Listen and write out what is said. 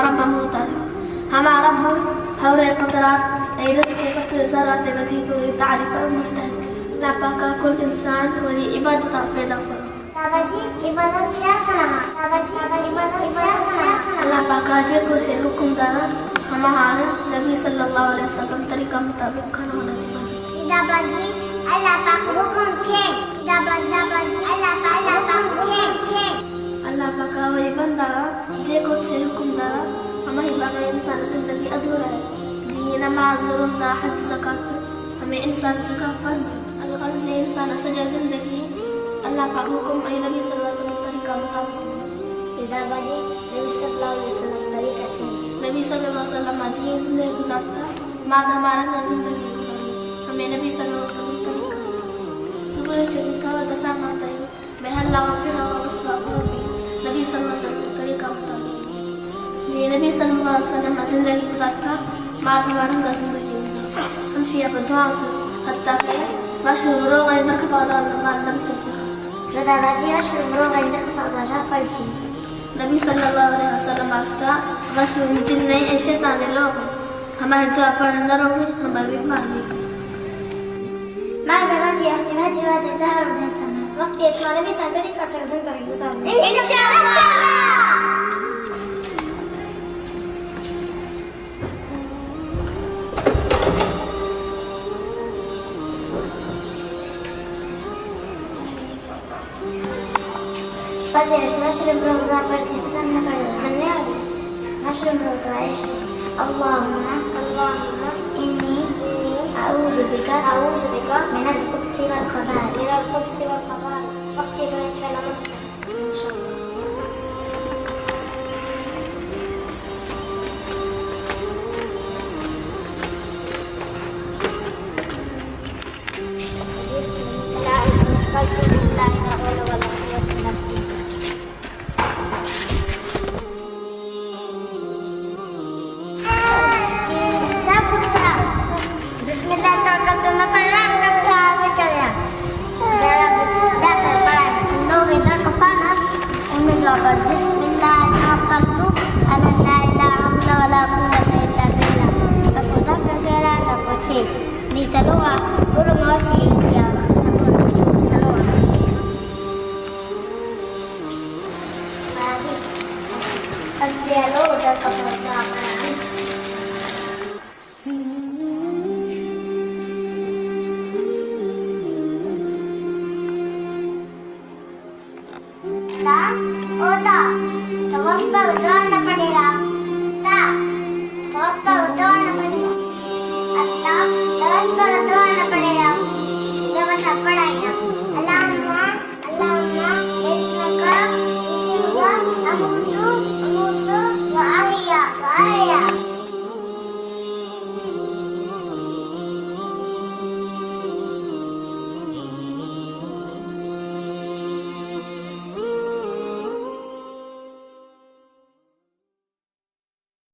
رب ءِ محتاج۔ ہما رب ہور ءِ قطرات، اے رزق ءِ قطرے ذرات ءِ ودی کو اے تعریف ءِ مستحق۔ اللہ پاک ءَ کل انسان وتی عبادت ءَ پیدا کرو۔ بابا جی، عبادت چیا کناں؟ بابا جی، عبادت چیا کناں؟ اللہ پاک ءَ جے کچھ حکم دارا، ہما ہارا نبی صلی اللہ علیہ وسلم طریقہ مطابق کناں۔ بابا جی، اللہ پاک حکم چے؟ بابا جی، اللہ پاک، اللہ پاک حکم چے؟ اللہ پاک ءَ وتی بندہ ءَ جے کچھ حکم دارا، ہمائی بغیر انسان ءِ زندگی ادھورا ہے۔ جی نماز، روزہ، حج، زکات، ہمے انسان چکا فرض۔ الغرض انسان ءِ سجا زندگی اللہ پاک حکم، اے نبی صلی اللہ علیہ وسلم طریقہ مطابق۔ بابا جی، نبی صلی اللہ علیہ وسلم طریقہ چے؟ نبی صلی اللہ علیہ وسلم ءَ جی زندگی گزارتا، ما ہما رنگا زندگی گزاری، ہمے نبی صلی اللہ علیہ وسلم طریقہ۔ صبح چہ گتا دشا ماتا بہر لاوا پھر آوا بس لاوا بھی نبی صلی اللہ علیہ وسلم طریقہ مطابق۔ جی نبی صلی اللہ علیہ وسلم ءَ زندگی گزارتا، ما ہما رنگا زندگی گزارتا۔ ہمشی ءَ پہ دعا تو حتیٰ کہ وش روغ ءِ در کپادا نماز نبی صلی اللہ علیہ وسلم۔ ردا باجی وش روغ ءِ در کپادا جا پرچی۔ نبی صلی اللہ علیہ وسلم ءَ گوشتا، وش جن ءِ شیطان ءِ لوغ، ہما دعا پڑھن نہ روغ، ہما بیمار بھی۔ مارا بابا جی وقتی واجہ واجہ زہر بدہتانا۔ وقتی اشما نبی صلی اللہ علیہ وسلم طریقہ چہ زندگی گزارنا۔ انشاءاللہ۔ پتہ ہے، مشروم روغ ءِ پرچی پسند نہ کرے۔ من نے مشروم روغ تو ایش۔ اللهم، اللهم، إني، إني، أعوذ بك، أعوذ بك، من الخبث والخبائث، من الخبث والخبائث۔ وقتی بلند سلامت۔ انشاءاللہ۔ بسم الله توكلت على الله، لا حول ولا قوة إلا بالله۔ بسم الله توكلت على الله، لا حول ولا قوة إلا بالله۔ بسم الله توكلت على الله، لا حول ولا قوة إلا بالله۔ تکو تک گرا نکو چے۔ نی تلوا، برو موشی دیا۔ تلوا۔